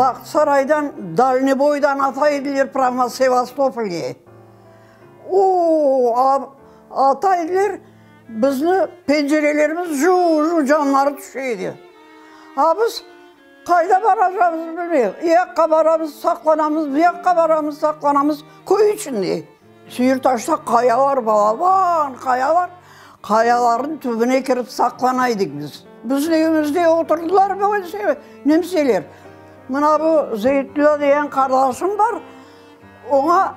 Bağçasaraydan, Dalneboydan ata ediler prâmo Sevastopolge. O, ata ediler, bizni pencerelerimiz ju-ju camları tüşe edi. A biz qayda baracağımıznı bilmeyik. E yaqqa baramız, saqlanamız, bu yaqqa baramız, saqlanamız, köy içinde. Süyürtaşta qayalar, balaban qayalar, qayalarnıñ tübüne kirip saqlana edik biz. Bizim evimizde oturdılar böyle nemseler. Mına bu Zeytulâ degen qardaşım bar, oña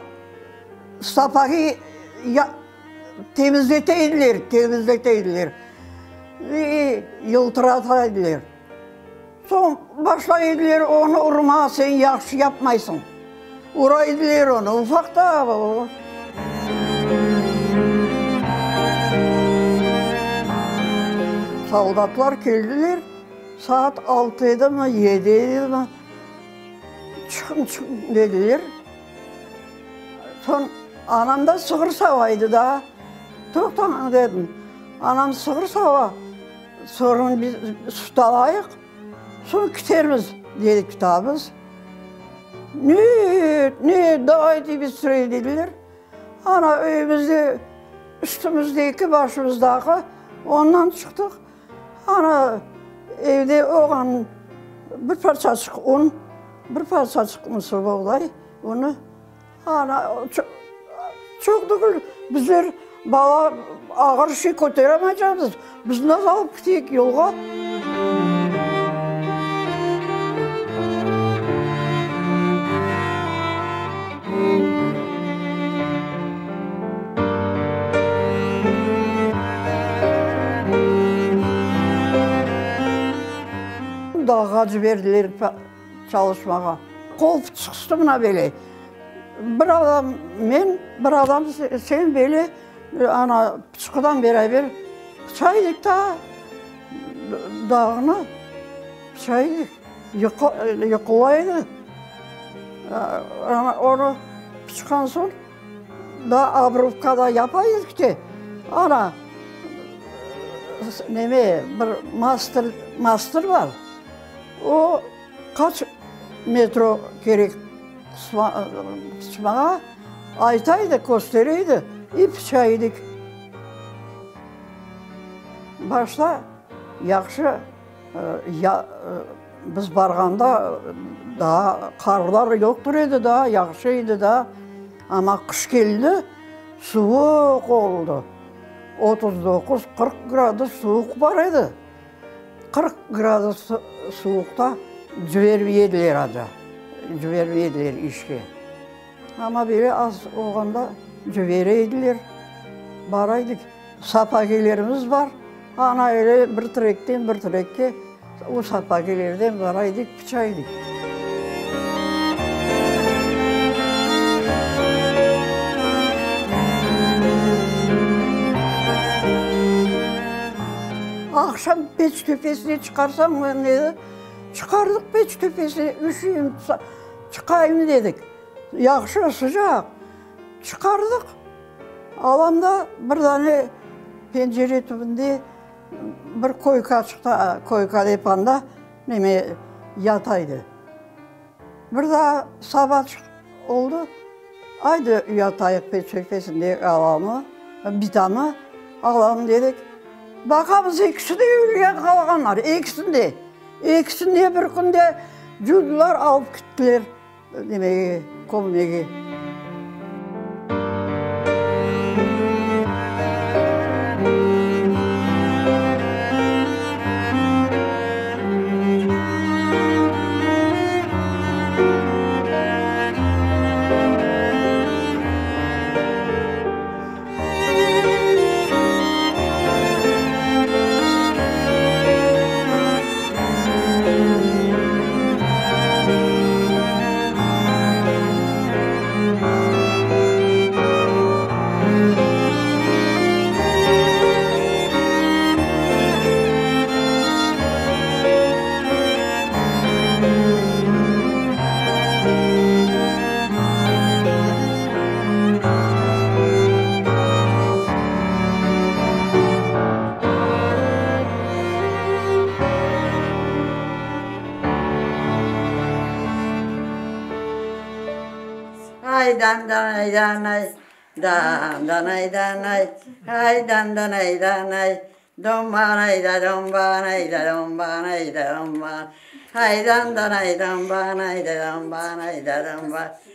sapagi temizlete ediler, temizlete ediler, yıltırata ediler. Soñ başlay ediler onı urma, sen yahşı yapmaysıñ. Ura ediler onı, ufaq da o. Soldatlar keldiler, saat altı edimi, yedi edimi, çıqıñ, çıqıñ dediler. Soñ anam da sığır sava edi daa. Toqtañ, dedim, anam sığır sava. Soñra biz süt alayıq, soñ kitermiz, dedik daa biz. Net, net, davayte bıstroye, dediler. Ana, evimizde üstümizdeki, başımızdaki, ondan çıqtıq. Ana, evde olğan bir parçaçıq un, bir parçaçıq mısırboğday unı. Ana, çoq tügül, bizler bala ağır şey köteremaycaqmız, biz nasıl alıp keteyik yolğa? Dağğa ciberdiler çalışmağa. Qol fıçqıstı mına böyle. Bir adam men, bir adam sen böyle ana pıçqıdan beraber pıça edik da dağnı pıça edik. Yıqıla edi. Ana onı pıçqan soñ da obrubka da yapa edik de, ana neme bir master master bar. O qaç metro kerek pıçmağa ayta edi, köstere edi, i pıça edik. Başta yahşı, biz barğanda daa qarlar yoqtur edi daa, yahşı edi daa, amma qış keldi, suvuq oldı, 39, 40 gradus suvuq bar edi. 40 gradus suvuqta cibermey ediler aca, cibermey ediler işke. Amma böyle az olğanda cibere ediler, bara edik. Sapagilerimiz bar, ana öyle bir trekten bir trekke o sapagilerden bara edik, pıça edik. Aqşam peç töpesine çıqarsañ, dedi, çıqardıq peç töpesine, üşüyim, çıqayım dedik. Yahşı, sıcaq. Çıqardıq. Alam da bir dane pencere tübünde bir koyka çıqtı, koyka dep anda neme yata edi. Bir daa saba oldı, aydı yatayıq peç töpesinde alamı, bitamı alalım dedik. Baqamız ekisi de ölgen qalğanlar, ekisini de. Ekisini de bir künde cuvdılar, alıp kettiler. Nemege, kömmege. Ay dan danay danay, dan danay danay, ay dan danay danay, dombanay da dombanay da dombanay da domban, ay dan danay dombanay da dombanay da domban.